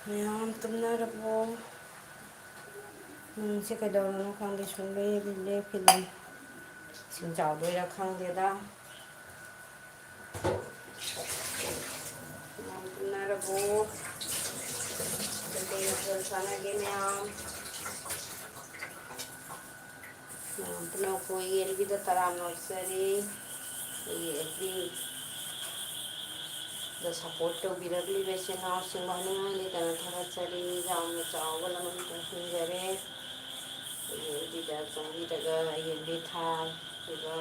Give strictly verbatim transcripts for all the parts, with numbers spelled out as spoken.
ꯃꯌꯥꯝ ꯇꯨꯝꯅꯔꯕꯣ? ꯅꯨꯡꯁꯦ ꯀꯩꯗꯧꯔꯅꯣ ꯈꯪꯗꯦ, ꯁꯨꯡꯂꯦꯞ ꯂꯦꯞꯈꯤꯗꯦ꯫ ꯏꯁꯤꯡ ꯆꯥꯎꯗꯣꯏꯔꯥ ꯈꯪꯗꯦꯗ꯫ ꯃꯌꯥꯝ ꯇꯨꯝꯅꯔꯕꯣ? ꯀꯩꯀꯩ ꯃꯊꯦꯜ ꯆꯥꯟꯅꯒꯦ ꯃꯌꯥꯝ? ꯃꯌꯥꯝ ꯄꯨꯝꯅꯃꯛꯄꯨ ꯑꯩꯒꯤ ꯑꯦꯜꯕꯤꯗ ꯇꯔꯥꯝꯅ ꯑꯣꯛꯆꯔꯤ꯫ ꯑꯩꯒꯤ ꯑꯦꯜꯕꯤꯗ ꯁꯞꯄꯣꯔꯠ ꯇꯧꯕꯤꯔꯛꯂꯤꯕ ꯏꯆꯤꯟ ꯏꯅꯥꯎꯁꯤꯡꯕꯨ ꯍꯥꯏꯅꯤꯡꯉꯥꯏ ꯂꯩꯇꯅ ꯊꯥꯒꯠꯆꯔꯤ꯫ ꯌꯥꯝꯅ ꯆꯥꯎꯕ ꯂꯃꯟ ꯇꯧꯁꯤꯟꯖꯔꯤ꯫ ꯑꯩꯒꯤ ꯑꯦꯜꯕꯤꯗ ꯆꯪꯕꯤꯔꯒ ꯑꯩꯒꯤ ꯑꯦꯜꯕꯤ ꯊꯥꯕꯤꯕ,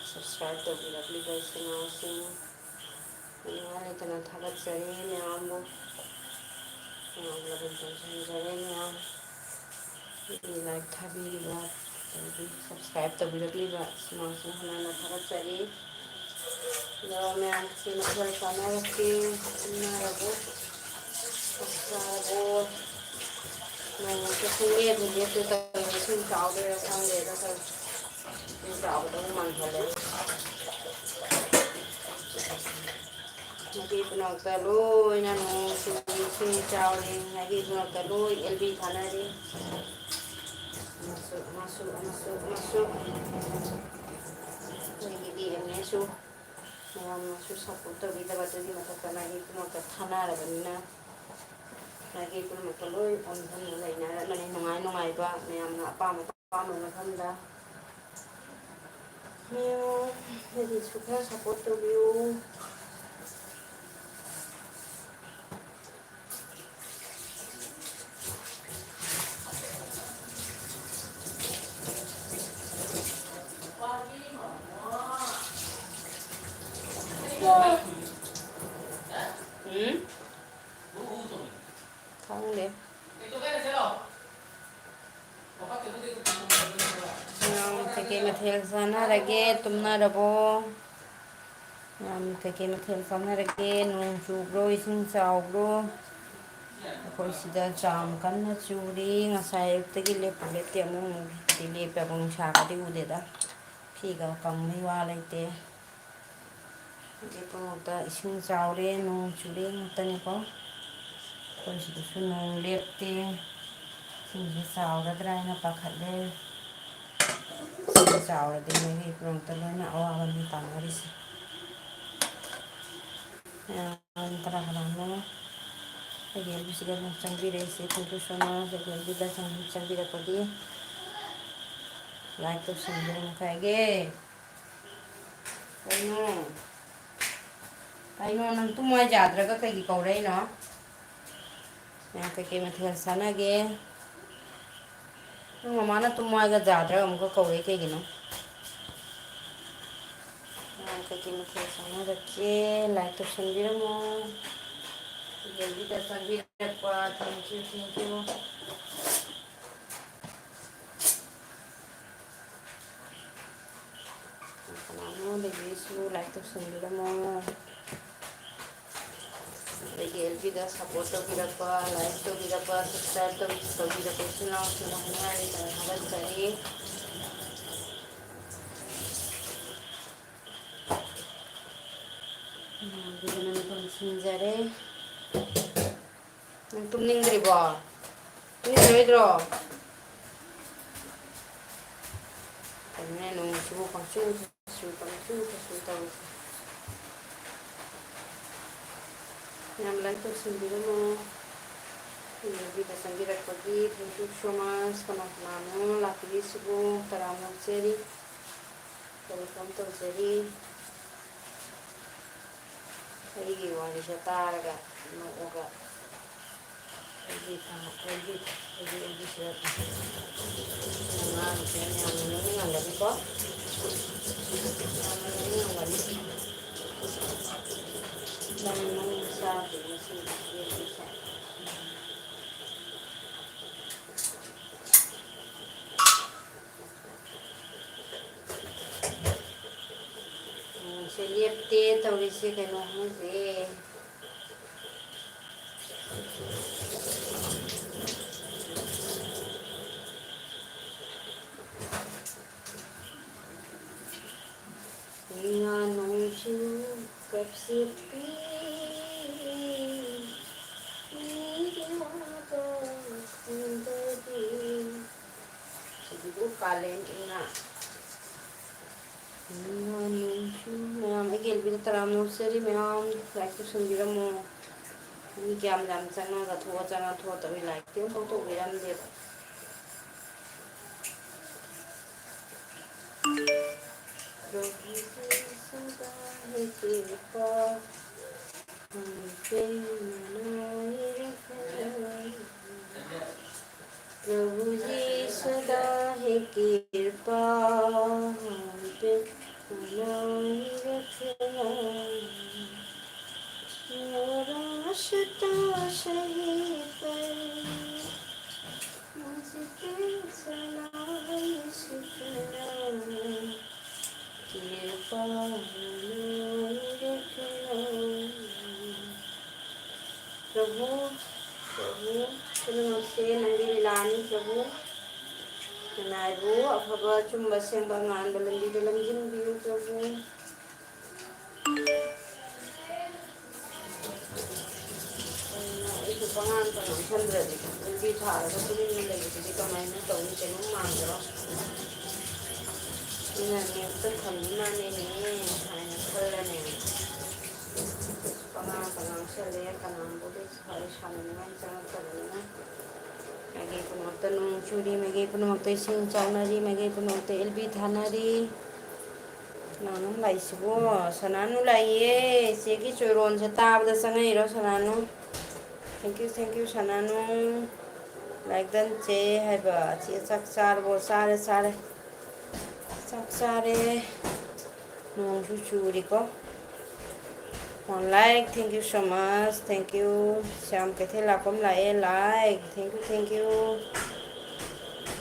ꯁꯕꯁꯀ꯭ꯔꯥꯏꯕ ꯇꯧꯕꯤꯔꯛꯂꯤꯕ ꯏꯆꯤꯟ ꯏꯅꯥꯎꯁꯤꯡ ꯍꯥꯏꯅꯤꯡꯉꯥꯏ ꯂꯩꯇꯅ ꯊꯥꯒꯠꯆꯔꯤ ꯃꯌꯥꯝꯕꯨ꯫ ꯃꯌꯥꯝ ꯂꯃꯟ ꯇꯧꯁꯤꯟꯖꯔꯤ ꯃꯌꯥꯝ꯫ ꯑꯩꯒꯤ ꯂꯥꯏꯛ ꯊꯥꯕꯤꯔꯤꯕ, ꯑꯗꯒꯤ ꯁꯕꯁꯀ꯭ꯔꯥꯏꯕ ꯇꯧꯕꯤꯔꯛꯂꯤꯕ ꯁꯤꯃꯁꯨ ꯍꯟꯅ ꯍꯟꯅ ꯊꯥꯒꯠꯆꯔꯤ꯫ ꯑꯗꯣ ꯃꯌꯥꯝꯁꯦ ꯃꯊꯦꯜ ꯆꯥꯟꯅꯔꯛꯀꯦ, ꯆꯥꯟꯅꯔꯕꯣ? ꯆꯥꯛ ꯆꯥꯔꯕꯣ? ꯅꯣꯡꯃꯁꯦ ꯁꯨꯡꯂꯦꯞ ꯂꯦꯞꯇꯦ ꯇꯧꯔꯤꯁꯦ, ꯏꯁꯤꯡ ꯆꯥꯎꯗꯣꯏꯔꯥ ꯈꯪꯗꯦꯗ ꯇꯧꯔꯤꯁꯦ꯫ ꯏꯁꯤꯡ ꯆꯥꯎꯒꯗꯧꯕ ꯃꯥꯟꯁꯤꯜꯂꯛꯑꯦ꯫ ꯃꯥꯏꯀꯩ ꯄꯨꯝꯅꯃꯛꯇ ꯂꯣꯏꯅ ꯅꯣꯡ ꯆꯨꯔꯤ, ꯏꯁꯤꯡ ꯆꯥꯎꯔꯤ, ꯃꯥꯏꯀꯩ ꯄꯨꯝꯅꯃꯛꯇ ꯂꯣꯏ ꯑꯦꯜꯕꯤ ꯊꯥꯅꯔꯤ꯫ ꯑꯃꯁꯨ, ꯑꯃꯁꯨ, ꯑꯃꯁꯨ, ꯑꯃꯁꯨ꯫ ꯑꯩꯈꯣꯏꯒꯤ ꯕꯤ ꯑꯦꯝ ꯑꯦꯁꯨ ꯃꯌꯥꯝꯅꯁꯨ ꯁꯞꯄꯣꯔꯠ ꯇꯧꯕꯤꯗꯕ, ꯑꯗꯨꯒꯤ ꯃꯊꯛꯇ ꯃꯥꯏꯀꯩ ꯄꯨꯝꯅꯃꯛꯇ ꯊꯥꯅꯔꯕꯅꯤꯅ, ꯃꯥꯏꯀꯩ ꯄꯨꯝꯅꯃꯛꯇ ꯂꯣꯏ ꯑꯣꯟꯁꯤꯟꯅ ꯂꯩꯅꯔꯕꯅꯤ꯫ ꯅꯨꯡꯉꯥꯏ ꯅꯨꯡꯉꯥꯏꯕ ꯃꯌꯥꯝꯅ ꯑꯄꯥꯝꯕ ꯑꯄꯥꯝꯕ ꯃꯐꯝꯗ ꯃꯌꯥꯝꯅꯗꯤꯁꯨ ꯈꯔ ꯁꯞꯄꯣꯔꯠ ꯇꯧꯕꯤꯌꯨ꯫ ꯎꯝ? ꯈꯪꯗꯦ꯫ ꯃꯌꯥꯝ ꯀꯩꯀꯩ ꯃꯊꯦꯜ ꯆꯥꯟꯅꯔꯒꯦ? ꯇꯨꯝꯅꯔꯕꯣ? ꯃꯌꯥꯝ ꯀꯩꯀꯩ ꯃꯊꯦꯜ ꯆꯥꯟꯅꯔꯒꯦ? ꯅꯣꯡ ꯆꯨꯕ꯭ꯔꯣ? ꯏꯁꯤꯡ ꯆꯥꯎꯕ꯭ꯔꯣ? ꯑꯩꯈꯣꯏ ꯁꯤꯗ ꯆꯥꯝ ꯀꯟꯅ ꯆꯨꯔꯤ꯫ ꯉꯁꯥꯏ ꯑꯌꯨꯛꯇꯒꯤ ꯂꯦꯞꯄꯨ ꯂꯦꯞꯇꯦ꯫ ꯑꯃꯨꯛ ꯑꯃꯨꯛꯇꯤ ꯂꯦꯞꯄꯦ꯫ ꯑꯃꯨꯛ ꯅꯨꯡꯁꯥꯒꯗꯤ ꯎꯗꯦꯗ꯫ ꯐꯤꯒ ꯀꯪꯕꯩ ꯋꯥ ꯂꯩꯇꯦ꯫ ꯍꯧꯖꯤꯛ ꯄꯨꯝꯅꯃꯛꯇ ꯏꯁꯤꯡ ꯆꯥꯎꯔꯦ, ꯅꯣꯡ ꯆꯨꯔꯦ ꯉꯥꯛꯇꯅꯤꯀꯣ꯫ ꯑꯩꯈꯣꯏ ꯁꯤꯗꯁꯨ ꯅꯣꯡ ꯂꯦꯞꯇꯦ꯫ ꯏꯁꯤꯡꯁꯦ ꯆꯥꯎꯔꯗ꯭ꯔꯥ ꯍꯥꯏꯅ ꯄꯥꯈꯠꯂꯦ꯫ ꯏꯁꯤꯡ ꯆꯥꯎꯔꯗꯤ ꯃꯩꯒꯤ ꯄ꯭ꯔꯣꯡꯇ ꯂꯣꯏꯅ ꯑꯋꯥꯕꯅꯤ ꯇꯥꯟꯅꯔꯤꯁꯦ꯫ ꯃꯌꯥꯝ ꯀꯅꯥ ꯀꯅꯥꯅꯣ ꯑꯩꯒꯤ ꯑꯦꯜꯕꯤꯁꯤꯗ ꯑꯃꯨꯛ ꯆꯪꯕꯤꯔꯛꯏꯁꯦ? Thank you so much꯫ ꯑꯩꯒꯤ ꯑꯦꯜꯕꯤꯗ ꯆꯪ-, ꯆꯪꯕꯤꯔꯛꯄꯒꯤ like ꯇꯧꯁꯟꯕꯤꯔꯝꯃꯨ ꯀꯥꯏꯒꯦ꯫ ꯀꯩꯅꯣ? ꯀꯩꯅꯣ, ꯅꯪ ꯇꯨꯝꯃꯣ ꯍꯥꯏ ꯌꯥꯗ꯭ꯔꯒ ꯀꯩꯒꯤ ꯀꯧꯔꯛꯏꯅꯣ? ꯃꯌꯥꯝ ꯀꯩꯀꯩ ꯃꯊꯦꯜ ꯆꯥꯟꯅꯒꯦ? ꯅꯪ ꯃꯃꯥꯅ ꯇꯨꯝꯃꯣ ꯍꯥꯏꯒ ꯌꯥꯗ꯭ꯔꯒ ꯑꯃꯨꯛꯀ ꯀꯧꯔꯛꯏ ꯀꯩꯒꯤꯅꯣ? ꯃꯌꯥꯝ ꯀꯩꯀꯩ ꯃꯊꯦꯜ ꯆꯥꯟꯅꯔꯛꯀꯦ? Like ꯇꯧꯁꯟꯕꯤꯔꯝꯃꯣ꯫ ꯌꯦꯡꯕꯤꯗ ꯆꯪꯕꯤꯔꯛꯄ, thank you, thank you꯫ ꯀꯅꯥꯅꯣ ꯂꯩꯕꯤꯔꯤꯁꯤꯕꯨ? Like ꯇꯧꯁꯟꯕꯤꯔꯝꯃꯣ꯫ ꯑꯗꯒꯤ ꯑꯦꯜꯕꯤꯗ support ꯇꯧꯕꯤꯔꯛꯄ, like ꯇꯧꯕꯤꯔꯛꯄ, subscribe ꯇꯧ-, ꯇꯧꯕꯤꯔꯛꯄ ꯏꯆꯤꯜ ꯏꯅꯥꯎꯁꯤꯡꯅ ꯍꯥꯏꯅ ꯌꯥꯝꯅ ꯊꯥꯒꯠꯆꯔꯤ꯫ ꯑꯗꯨꯗꯤ ꯅꯪ ꯂꯣꯏꯁꯤꯟꯖꯔꯦ꯫ ꯅꯪ ꯇꯨꯝꯅꯤꯡꯗ꯭ꯔꯤꯕꯣ? ꯇꯨꯝꯅꯤꯡꯉꯔꯣꯏꯗ꯭ꯔꯣ? ꯀꯩꯅꯣꯅꯦ, ꯅꯣꯡꯁꯤꯕꯨ ꯄꯪꯆꯨ ꯆꯨ, ꯄꯪꯆꯨ ꯆꯨ ꯇꯧꯔꯤꯁꯦ꯫ ꯌꯥꯝ like ꯇꯧꯁꯤꯟꯕꯤꯔꯝꯃꯣ꯫ ꯑꯩꯒꯤ ꯑꯦꯜꯕꯤꯗ ꯆꯪꯕꯤꯔꯛꯄꯒꯤ thank you so much꯫ ꯀꯅꯥ ꯀꯅꯥꯅꯣ ꯂꯥꯛꯄꯤꯔꯤꯁꯤꯕꯨ? ꯇꯔꯥꯝꯅ ꯑꯣꯛꯆꯔꯤ꯫ Welcome ꯇꯧꯖꯔꯤ꯫ ꯑꯩꯒꯤ ꯋꯥꯔꯤꯁꯦ ꯇꯥꯔꯒ ꯅꯣꯛꯑꯒ ꯑꯩꯒꯤ ꯊꯥ-, ꯑꯩꯒꯤ, ꯑꯩꯒꯤ, ꯑꯩꯒꯤ ꯁꯤꯗ ꯑꯉꯥꯡꯁꯦ ꯌꯥꯝꯅ ꯅꯣꯛꯅꯤꯡꯉꯝꯒꯅꯤꯀꯣ? ꯌꯥꯝꯅ ꯅꯣꯛꯅꯤꯡꯉꯝꯒꯅꯤ꯫ ꯅꯪ, ꯅꯪ ꯆꯥꯗ꯭ꯔꯤ ꯉꯁꯤ? ꯅꯣꯡꯁꯦ ꯂꯦꯞꯇꯦ ꯇꯧꯔꯤꯁꯦ, ꯀꯩꯅꯣ ꯈꯪꯗꯦ꯫ ꯏꯉꯥ ꯅꯣꯡꯖꯨ ꯀꯞꯁꯤꯠꯄꯤ, ꯏ ꯀꯥꯂꯦꯟ ꯏꯉꯥ꯫ ꯏꯉꯥ ꯅꯣꯡꯖꯨ ꯃꯌꯥꯝ, ꯑꯩꯒꯤ ꯑꯦꯜꯕꯤꯗ ꯇꯔꯥꯝꯅ ꯑꯣꯛꯆꯔꯤ ꯃꯌꯥꯝ꯫ ꯂꯥꯏꯛ ꯇꯧꯁꯟꯕꯤꯔꯝꯃꯣ꯫ ꯃꯤ ꯀꯌꯥꯝ ꯌꯥꯝ ꯆꯪꯉꯒ ꯊꯣꯛꯑ ꯆꯪꯉ ꯊꯣꯛꯑ ꯇꯧꯏ, ꯂꯥꯏꯛꯇꯤ ꯑꯃꯐꯥꯎ ꯇꯧꯕꯤꯔꯝꯗꯦꯕ꯫ प्रभु जी सदा है कृपा, हम पे बनाए रखना। प्रभु जी सदा है कृपा, हम पे बनाए रखना। वो रास्ता सही पर मुझे तेरी सलाह शिकना, कृपा बनाए रखना। प्रभु, प्रभु, ꯄꯨꯝꯅꯃꯛꯁꯦ ꯅꯪꯒꯤ ꯂꯤꯂꯥꯅꯤ ꯄ꯭ꯔꯚꯨ꯫ ꯅꯅꯥꯏꯕꯨ ꯑꯐꯕ ꯑꯆꯨꯝꯕ ꯑꯁꯦꯡꯕ ꯑꯉꯥꯟꯕ ꯂꯝꯕꯤꯗ ꯂꯝꯖꯤꯡꯕꯤꯌꯨ ꯄ꯭ꯔꯚꯨ꯫ ꯑꯩꯁꯨ ꯄꯉꯥꯡꯗ ꯉꯥꯡꯁꯟꯗ꯭ꯔꯗꯤ, ꯂꯝꯕꯤ ꯊꯥꯔꯒ ꯇꯨꯃꯤꯟꯅ ꯂꯩꯕꯗꯨꯗꯤ ꯀꯃꯥꯏꯅ ꯇꯧꯅꯤ? ꯀꯩꯅꯣꯝ ꯃꯥꯟꯗ꯭ꯔꯣ? ꯃꯤꯅ ꯅꯦꯠꯇ ꯊꯝꯃꯤ ꯃꯥꯅꯦꯅꯦ ꯍꯥꯏꯅ ꯈꯜꯂꯅꯦ꯫ ꯄꯉꯥꯡꯗ ꯉꯥꯡꯁꯜꯂꯦ, ꯀꯅꯥꯝꯕꯨꯗꯤ ꯋꯥꯔꯤ ꯁꯥꯟꯅꯅꯤꯡꯉꯥꯏ ꯆꯪꯉꯛꯇꯕꯅꯤꯅ꯫ ꯃꯥꯏꯀꯩ ꯄꯨꯝꯅꯃꯛꯇ ꯅꯣꯡ ꯆꯨꯔꯤ, ꯃꯥꯏꯀꯩ ꯄꯨꯝꯅꯃꯛꯇ ꯏꯁꯤꯡ ꯆꯥꯎꯅꯔꯤ, ꯃꯥꯏꯀꯩ ꯄꯨꯝꯅꯃꯛꯇ ꯑꯦꯜ ꯕꯤ ꯊꯥꯅꯔꯤ꯫ ꯀꯅꯥꯅꯣꯝ ꯂꯥꯛꯏꯁꯤꯕꯣ? ꯁꯅꯥꯅꯨ ꯂꯥꯛꯏꯌꯦ꯫ ꯆꯦꯒꯤ ꯆꯣꯏꯔꯣꯟꯁꯦ ꯇꯥꯕꯗ ꯆꯪꯉꯛꯏꯔꯣ, ꯁꯅꯥꯅꯨ? Thank you, thank you, ꯁꯅꯥꯅꯨ꯫ Like done, ꯆꯦ ꯍꯥꯏꯕ꯫ ꯆꯦ ꯆꯥꯛ ꯆꯥꯔꯕꯣ? ꯆꯥꯔꯦ, ꯆꯥꯔꯦ꯫ ꯆꯥꯛ ꯆꯥꯔꯦ꯫ ꯅꯣꯡꯁꯨ ꯆꯨꯔꯤꯀꯣ꯫ One like, thank you so much, thank you. Shyam ꯀꯩꯊꯦꯜ ꯂꯥꯛꯄꯝ ꯂꯥꯛꯑꯦ, like, thank you, thank you.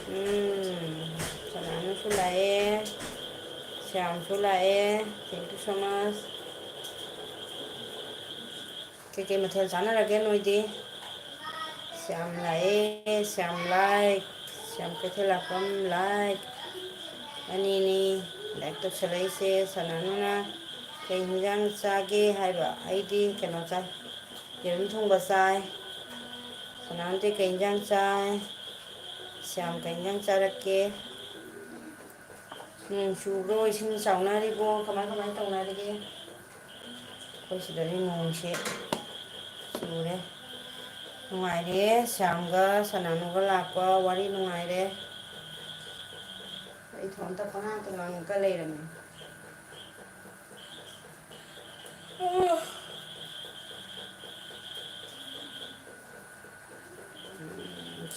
ꯎꯝ, ꯁꯅꯥꯅꯨꯁꯨ ꯂꯥꯛꯑꯦ, ꯁ꯭ꯌꯥꯝꯁꯨ ꯂꯥꯛꯑꯦ, thank you so much. ꯀꯩꯀꯩ ꯃꯊꯦꯜ ꯆꯥꯟꯅꯔꯒꯦ ꯅꯣꯏꯗꯤ? ꯁ꯭ꯌꯥꯝ ꯂꯥꯛꯑꯦ, ꯁ꯭ꯌꯥꯝ like, ꯁ꯭ꯌꯥꯝ ꯀꯩꯊꯦꯜ ꯂꯥꯛꯄꯝ like꯫ ꯑꯅꯤꯅꯤ like ꯇꯧꯁꯜꯂꯛꯏꯁꯦ꯫ ꯁꯅꯥꯅꯨꯅ ꯀꯩ ꯍꯤꯟꯖꯥꯡ ꯆꯥꯒꯦ ꯍꯥꯏꯕ, ꯑꯩꯗꯤ ꯀꯩꯅꯣ ꯆꯥꯏ, ꯌꯦꯔꯨꯝ ꯊꯣꯡꯕ ꯆꯥꯏ꯫ ꯁꯅꯥꯅꯨꯗꯤ ꯀꯩ ꯍꯤꯟꯖꯥꯡ ꯆꯥꯏ? ꯁ꯭ꯌꯥꯝ ꯀꯩ ꯍꯤꯟꯖꯥꯡ ꯆꯥꯔꯛꯀꯦ? ꯅꯣꯡ ꯆꯨꯕ꯭ꯔꯣ? ꯏꯁꯤꯡ ꯆꯥꯎꯅꯔꯤꯕꯣ? ꯀꯃꯥꯏ ꯀꯃꯥꯏ ꯇꯧꯅꯔꯤꯒꯦ? ꯑꯩꯈꯣꯏ ꯁꯤꯗꯗꯤ ꯅꯣꯡꯁꯦ ꯆꯨꯔꯦ꯫ ꯅꯨꯡꯉꯥꯏꯔꯦ꯫ ꯁ꯭ꯌꯥꯝꯒ ꯁꯅꯥꯅꯨꯒ ꯂꯥꯛꯄ ꯋꯥꯔꯤ ꯅꯨꯡꯉꯥꯏꯔꯦ꯫ ꯑꯩ ꯏꯊꯟꯇ ꯄꯉꯥꯡꯇ ꯉꯥꯡꯉꯒ ꯂꯩꯔꯝꯃꯦ꯫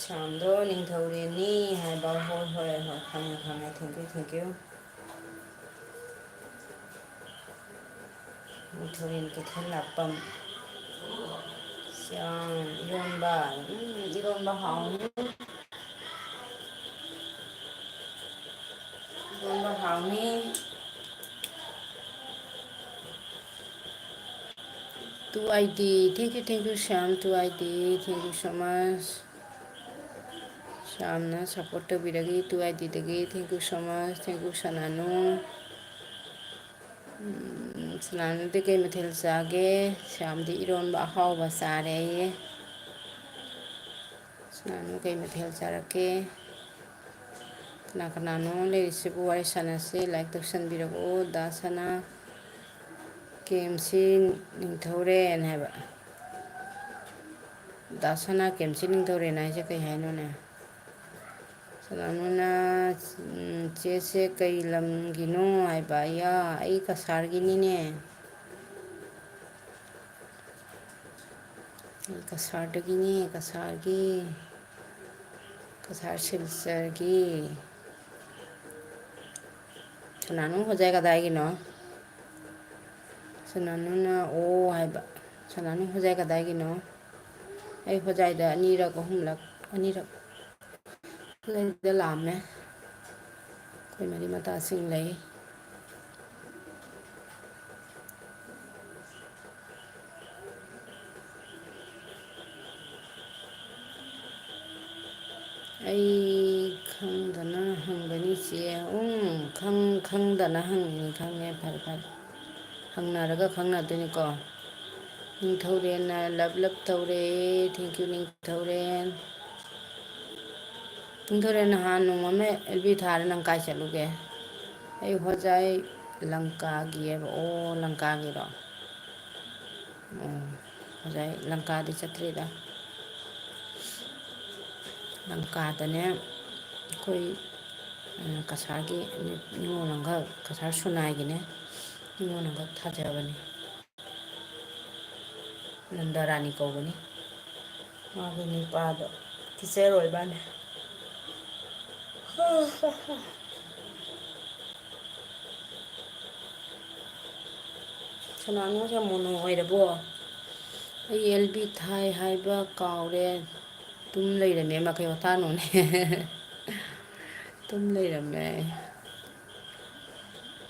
ꯁ꯭ꯌꯥꯝꯗꯣ ꯅꯤꯡꯊꯧꯔꯦꯟꯅꯤ ꯍꯥꯏꯕ꯫ ꯍꯣꯏ, ꯍꯣꯏ, ꯍꯣꯏ, ꯈꯪꯉꯦ, ꯈꯪꯉꯦ꯫ Thank you, thank you꯫ ꯅꯤꯡꯊꯧꯔꯦꯟ ꯀꯩꯊꯦꯜ ꯂꯥꯛꯄꯝ꯫ ꯁ꯭ꯌꯥꯝ ꯏꯔꯣꯟꯕ꯫ ꯎꯝ, ꯏꯔꯣꯟꯕ ꯍꯥꯎꯅꯤ꯫ ꯏꯔꯣꯟꯕ ꯍꯥꯎꯅꯤ꯫ Two I D, thank you, thank you, Shyam, two I D, thank you so much. ꯁ꯭ꯌꯥꯝꯅ support ꯇꯧꯕꯤꯔꯒꯦ, two I D ꯗꯒꯤ, thank you so much, thank you, ꯁꯅꯥꯅꯨ꯫ ꯎꯝ, ꯁꯅꯥꯅꯨꯗꯤ ꯀꯩ ꯃꯊꯦꯜ ꯆꯥꯒꯦ? ꯁ꯭ꯌꯥꯝꯗꯤ ꯏꯔꯣꯟꯕ ꯑꯍꯥꯎꯕ ꯆꯥꯔꯦꯌꯦ꯫ ꯁꯅꯥꯅꯨ ꯀꯩ ꯃꯊꯦꯜ ꯆꯥꯔꯛꯀꯦ? ꯀꯅꯥ ꯀꯅꯥꯅꯣ ꯂꯩꯔꯤꯁꯤꯕꯨ? ꯋꯥꯔꯤ ꯁꯥꯟꯅꯁꯤ, like ꯇꯧꯁꯟꯕꯤꯔꯛꯎ꯫ ꯗꯥ ꯁꯅꯥ, ꯀꯦ ꯑꯦꯝ ꯁꯤ ꯅꯤꯡꯊꯧꯔꯦꯟ ꯍꯥꯏꯕ꯫ ꯗꯥ ꯁꯅꯥ, ꯀꯦ ꯑꯦꯝ ꯁꯤ ꯅꯤꯡꯊꯧꯔꯦꯟ ꯍꯥꯏꯁꯦ ꯀꯩ ꯍꯥꯏꯅꯣꯅꯦ? ꯁꯅꯥꯅꯨꯅ, ꯎꯝ, "ꯆꯦꯁꯦ ꯀꯩ ꯂꯝꯒꯤꯅꯣ?" ꯍꯥꯏꯕ꯫ "ꯑꯌꯥ, ꯑꯩ ꯀꯁꯥꯔꯒꯤꯅꯤꯅꯦ꯫ ꯑꯩ ꯀꯁꯥꯔꯗꯒꯤꯅꯦ, ꯀꯁꯥꯔꯒꯤ, ꯀꯁꯥꯔ ꯁꯤꯜꯆꯔꯒꯤ꯫" ꯁꯅꯥꯅꯨ ꯍꯣꯖꯥꯏ ꯀꯗꯥꯏꯒꯤꯅꯣ? ꯁꯅꯥꯅꯨꯅ "ꯑꯣ" ꯍꯥꯏꯕ꯫ ꯁꯅꯥꯅꯨ ꯍꯣꯖꯥꯏ ꯀꯗꯥꯏꯒꯤꯅꯣ? ꯑꯩ ꯍꯣꯖꯥꯏꯗ ꯑꯅꯤꯔꯛ, ꯑꯍꯨꯝꯂꯛ, ꯑꯅꯤꯔꯛ ꯂꯩꯗ ꯂꯥꯛꯑꯝꯃꯦ꯫ ꯑꯩꯈꯣꯏ ꯃꯔꯤ ꯃꯇꯥꯁꯤꯡ ꯂꯩ꯫ ꯑꯩ ꯈꯪꯗꯅ ꯍꯪꯕꯅꯤ ꯆꯦ꯫ ꯎꯝ, ꯈꯪ-, ꯈꯪꯗꯅ ꯍꯪꯉꯤꯅꯤ, ꯈꯪꯉꯦ, ꯐꯔꯦ, ꯐꯔꯦ꯫ ꯍꯪꯅꯔꯒ ꯈꯪꯅꯗꯣꯏꯅꯤꯀꯣ꯫ ꯅꯤꯡꯊꯧꯔꯦꯟꯅ love love ꯇꯧꯔꯦ꯫ Thank you, ꯅꯤꯡꯊꯧꯔꯦꯟ꯫ ꯅꯤꯡꯊꯧꯔꯦꯟ, ꯅꯍꯥꯟ ꯅꯣꯡꯃ ꯑꯃ L B ꯊꯥꯔ ꯅꯪ ꯀꯥꯏ ꯆꯠꯂꯨꯒꯦ? ꯑꯩ ꯍꯣꯖꯥꯏ ꯂꯪꯀꯥꯒꯤ ꯍꯥꯏꯕ, ꯑꯣ, ꯂꯪꯀꯥꯒꯤꯔꯣ? ꯑꯣ, ꯍꯣꯖꯥꯏ ꯂꯪꯀꯥꯗꯤ ꯆꯠꯇ꯭ꯔꯤꯗ꯫ ꯂꯪꯀꯥꯗꯅꯦ ꯑꯩꯈꯣꯏ, ꯎꯝ, ꯀꯁꯥꯔꯒꯤ ꯅꯤꯉꯣꯜ ꯑꯃꯈꯛ, ꯀꯁꯥꯔ ꯁꯨꯅꯥꯏꯒꯤꯅꯦ ꯅꯤꯉꯣꯜ ꯑꯃꯈꯛ ꯊꯥꯖꯕꯅꯤ꯫ ꯅꯟꯗ ꯔꯥꯅꯤ ꯀꯧꯕꯅꯤ꯫ ꯃꯥꯒꯤ ꯅꯨꯄꯥꯗꯣ ꯇꯤꯆꯔ ꯑꯣꯏꯕꯅꯦ꯫ ꯁꯅꯥꯅꯨꯁꯦ ꯃꯣꯅꯣ ꯑꯣꯏꯔꯕꯣ? ꯑꯩ ꯑꯦꯜ ꯕꯤ ꯊꯥꯏ ꯍꯥꯏꯕ ꯀꯥꯎꯔꯦ꯫ ꯇꯨꯝ ꯂꯩꯔꯝꯃꯦ, ꯃꯈꯩ ꯋꯥꯇꯥꯅꯣꯅꯦ꯫ ꯇꯨꯝ ꯂꯩꯔꯝꯃꯦ꯫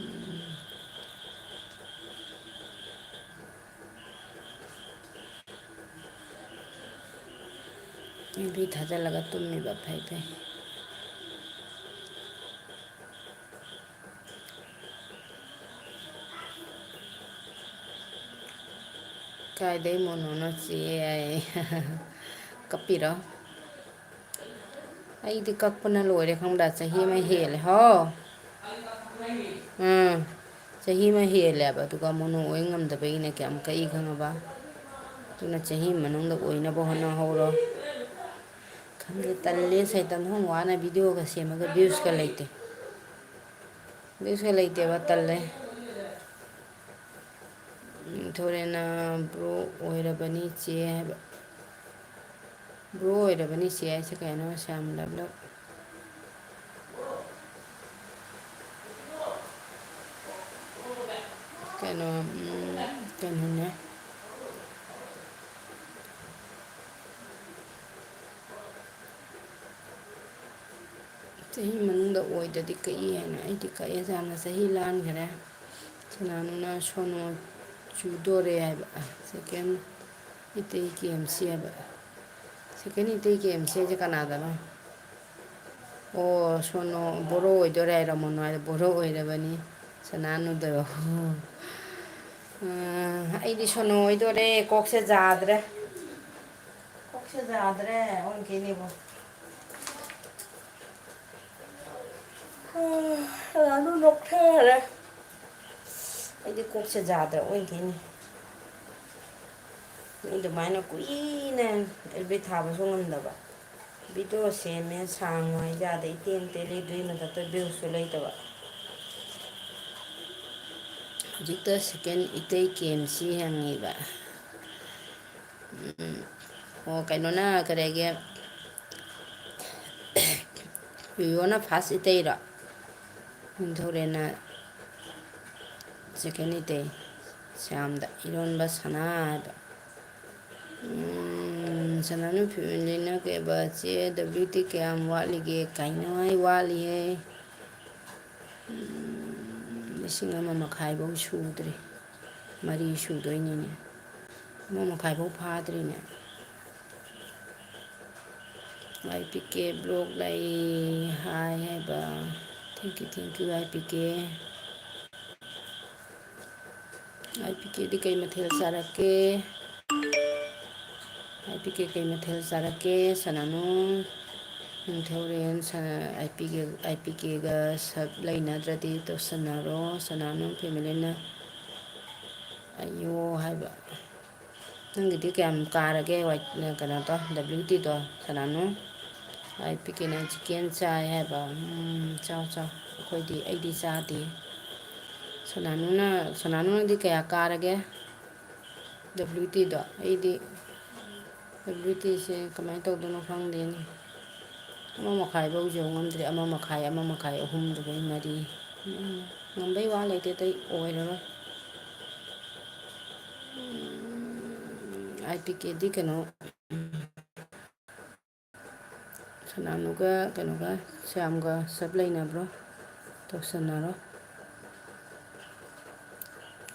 ꯎꯝ꯫ ꯑꯦꯜ ꯕꯤ ꯊꯥꯖꯤꯜꯂꯒ ꯇꯨꯝꯃꯤꯕ꯫ ꯐꯩ, ꯐꯩ꯫ ꯀꯥꯏꯗꯩ ꯃꯣꯅꯣꯅꯣ ꯆꯦ? ꯀꯞꯄꯤꯔꯣ? ꯑꯩꯗꯤ ꯀꯛꯄꯅ ꯂꯣꯏꯔꯦ ꯈꯪꯕ꯭ꯔꯥ? ꯆꯍꯤ ꯑꯃ ꯍꯦꯜꯂꯦ꯫ ꯍꯥꯎ꯫ ꯎꯝ꯫ ꯆꯍꯤ ꯑꯃ ꯍꯦꯜꯂꯦꯕ, ꯑꯗꯨꯒ ꯃꯣꯅꯣ ꯑꯣꯏ ꯉꯝꯗꯕꯒꯤꯅꯦ ꯀꯌꯥꯝ ꯀꯛꯏ ꯈꯪꯉꯕ? ꯑꯗꯨꯅ ꯆꯍꯤ ꯃꯅꯨꯡꯗ ꯑꯣꯏꯅꯕ ꯍꯣꯠꯅꯍꯧꯔꯣ꯫ ꯈꯪꯗꯦ, ꯇꯜꯂꯦ ꯁꯩꯇꯝ, ꯍꯣꯡ ꯋꯥꯅ ꯚꯤꯗꯤꯑꯣꯒ ꯁꯦꯝꯃꯒ ꯚ꯭ꯌꯨꯁꯀ ꯂꯩꯇꯦ꯫ ꯚ꯭ꯌꯨꯁꯀ ꯂꯩꯇꯦꯕ, ꯇꯜꯂꯦ꯫ ꯊꯣꯔꯦꯅ ꯕ꯭ꯔꯣ ꯑꯣꯏꯔꯕꯅꯤ ꯆꯦ ꯍꯥꯏꯕ꯫ ꯕ꯭ꯔꯣ ꯑꯣꯏꯔꯕꯅꯤ ꯆꯦ ꯍꯥꯏꯁꯦ ꯀꯩꯅꯣ? ꯁ꯭ꯌꯥꯝ ꯂꯕꯂꯕ꯫ ꯀꯩꯅꯣ, ꯎꯝ, ꯀꯩꯅꯣꯅꯦ꯫ ꯆꯍꯤ ꯃꯅꯨꯡꯗ ꯑꯣꯏꯗꯗꯤ ꯀꯛꯏ ꯍꯥꯏꯅ ꯑꯩꯗꯤ ꯀꯛꯑꯦ꯫ ꯌꯥꯝꯅ ꯆꯍꯤ ꯂꯥꯟꯈꯔꯦ꯫ ꯁꯅꯥꯅꯨꯅ ꯁꯣꯅꯣ ꯆꯨꯗꯣꯔꯦ ꯍꯥꯏꯕ꯫ ꯁꯦꯀꯦꯟ ꯏꯇꯩ ꯀꯦ ꯑꯦꯝ ꯁꯤ ꯍꯥꯏꯕ꯫ ꯁꯦꯀꯦꯟ ꯏꯇꯩ ꯀꯦ ꯑꯦꯝ ꯁꯤ ꯍꯥꯏꯁꯦ ꯀꯅꯥꯗꯅꯣ? ꯑꯣ, ꯁꯣꯅꯣ ꯕꯣꯔꯣ ꯑꯣꯏꯗꯣꯔꯦ ꯍꯥꯏꯔꯣ? ꯃꯣꯅꯣ ꯍꯥꯏꯔꯣ? ꯕꯣꯔꯣ ꯑꯣꯏꯔꯕꯅꯤ ꯁꯅꯥꯅꯨꯗꯣ꯫ ꯑꯥ, ꯑꯩꯗꯤ ꯁꯣꯅꯣ ꯑꯣꯏꯗꯣꯔꯦ, ꯀꯣꯛꯁꯦ ꯌꯥꯗ꯭ꯔꯦ꯫ ꯀꯣꯛꯁꯦ ꯌꯥꯗ꯭ꯔꯦ, ꯑꯣꯟꯈꯤꯅꯤꯕꯣ꯫ ꯑꯥ, ꯁꯅꯥꯅꯨ ꯅꯣꯛꯊꯔꯦ꯫ ꯑꯩꯗꯤ ꯀꯣꯛꯁꯦ ꯖꯥꯗ꯭ꯔ ꯑꯣꯏꯅ ꯊꯤꯅꯤ꯫ ꯃꯤ ꯑꯗꯨꯃꯥꯏꯅ ꯀꯨꯏꯅ ꯑꯦꯜꯕꯤ ꯊꯥꯕꯁꯨ ꯉꯝꯗꯕ꯫ ꯚꯤꯗꯤꯑꯣ ꯁꯦꯝꯃꯦ, ꯁꯥꯡꯉꯨ ꯍꯥꯏ ꯌꯥꯗꯦ, ꯏꯇꯦꯟ ꯇꯦꯜꯂꯤ, ꯑꯗꯨꯏ ꯃꯊꯛꯇ ꯚ꯭ꯌꯨꯁꯨ ꯂꯩꯇꯕ꯫ ꯍꯧꯖꯤꯛꯇ ꯁꯦꯀꯦꯟ ꯏꯇꯩ ꯀꯦꯝꯁꯤ ꯍꯪꯉꯤꯕ꯫ ꯎꯝ꯫ ꯑꯣ, ꯀꯩꯅꯣꯅ ꯀꯔꯤꯒꯤ, ꯌꯣꯌꯣꯅ ꯐꯥꯔꯁ ꯏꯇꯩꯔꯣ? ꯅꯤꯡꯊꯧꯔꯦꯟꯅ ꯁꯦꯀꯦꯟ ꯏꯇꯩ꯫ ꯁ꯭ꯌꯥꯝꯗ ꯏꯔꯣꯟꯕ ꯁꯅꯥ ꯍꯥꯏꯕ꯫ ꯎꯝ, ꯁꯅꯥꯅꯨ ꯐꯦꯃꯤꯂꯤꯅ ꯀꯩꯕ, "ꯆꯦ, ꯗꯕ꯭ꯂꯤꯎ ꯇꯤ ꯀꯌꯥꯝ ꯋꯥꯠꯂꯤꯒꯦ?" ꯀꯩꯅꯣ ꯍꯥꯏ, ꯋꯥꯠꯂꯤꯍꯦ꯫ ꯎꯝ, ꯂꯤꯁꯤꯡ ꯑꯃ ꯃꯈꯥꯏꯐꯧ ꯁꯨꯗ꯭ꯔꯤ꯫ ꯃꯔꯤ ꯁꯨꯗꯣꯏꯅꯤꯅꯦ꯫ ꯑꯃ ꯃꯈꯥꯏꯐꯧ ꯐꯥꯗ꯭ꯔꯤꯅꯦ꯫ ꯑꯥꯏ ꯄꯤ ꯀꯦ ꯕ꯭ꯂꯣꯛ ꯂꯩ ꯍꯥꯏ ꯍꯥꯏꯕ꯫ Thank you, thank you, I P K. I P ꯀꯦꯗꯤ ꯀꯩ ꯃꯊꯦꯜ ꯆꯥꯔꯛꯀꯦ? ꯑꯥꯏ ꯄꯤ ꯀꯦ ꯀꯩ ꯃꯊꯦꯜ ꯆꯥꯔꯛꯀꯦ? ꯁꯅꯥꯅꯨ, ꯅꯤꯡꯊꯧꯔꯦꯟ, ꯁ-, ꯑꯥꯏ ꯄꯤ ꯀꯦ, ꯑꯥꯏ ꯄꯤ ꯀꯦꯒ ꯁꯛ ꯂꯩꯅꯗ꯭ꯔꯗꯤ ꯇꯧꯁꯟꯅꯔꯣ꯫ ꯁꯅꯥꯅꯨ ꯐꯦꯃꯤꯂꯤꯅ ꯑꯌꯣ ꯍꯥꯏꯕ꯫ ꯅꯪꯒꯤꯗꯤ ꯀꯌꯥꯝ ꯀꯥꯔꯒꯦ ꯋꯥꯏ-, ꯀꯩꯅꯣꯗꯣ, ꯗꯕ꯭ꯂꯤꯎ ꯇꯤꯗꯣ, ꯁꯅꯥꯅꯨ? ꯑꯥꯏ ꯄꯤ ꯀꯦꯅ ꯆꯤꯀꯦꯟ ꯆꯥꯏ ꯍꯥꯏꯕ꯫ ꯎꯝ, ꯆꯥꯎ, ꯆꯥꯎ꯫ ꯑꯩꯈꯣꯏꯗꯤ, ꯑꯩꯗꯤ ꯆꯥꯗꯦ꯫ ꯁꯅꯥꯅꯨꯅ, ꯁꯅꯥꯅꯨꯅꯗꯤ ꯀꯌꯥ ꯀꯥꯔꯒꯦ? ꯗꯕ꯭ꯂꯤꯎ ꯇꯤꯗꯣ? ꯑꯩꯗꯤ ꯗꯕ꯭ꯂꯤꯎ ꯇꯤꯁꯦ ꯀꯃꯥꯏꯅ ꯇꯧꯗꯣꯏꯅꯣ ꯈꯪꯗꯦꯅꯦ꯫ ꯑꯃ ꯃꯈꯥꯏꯐꯧ ꯌꯧ ꯉꯝꯗ꯭ꯔꯤ꯫ ꯑꯃ ꯃꯈꯥꯏ, ꯑꯃ ꯃꯈꯥꯏ, ꯑꯍꯨꯝꯗꯨꯒꯩ ꯃꯔꯤ꯫ ꯎꯝ, ꯉꯝꯕꯩ ꯋꯥ ꯂꯩꯇꯦ, ꯑꯇꯩ ꯑꯣꯏꯔꯔꯣꯏ꯫ ꯎꯝ, ꯑꯥꯏ ꯄꯤ ꯀꯦꯗꯤ ꯀꯩꯅꯣ, ꯁꯅꯥꯅꯨꯒ ꯀꯩꯅꯣꯒ ꯁ꯭ꯌꯥꯝꯒ ꯁꯞ ꯂꯩꯅꯕ꯭ꯔꯣ? ꯇꯧꯁꯟꯅꯔꯣ꯫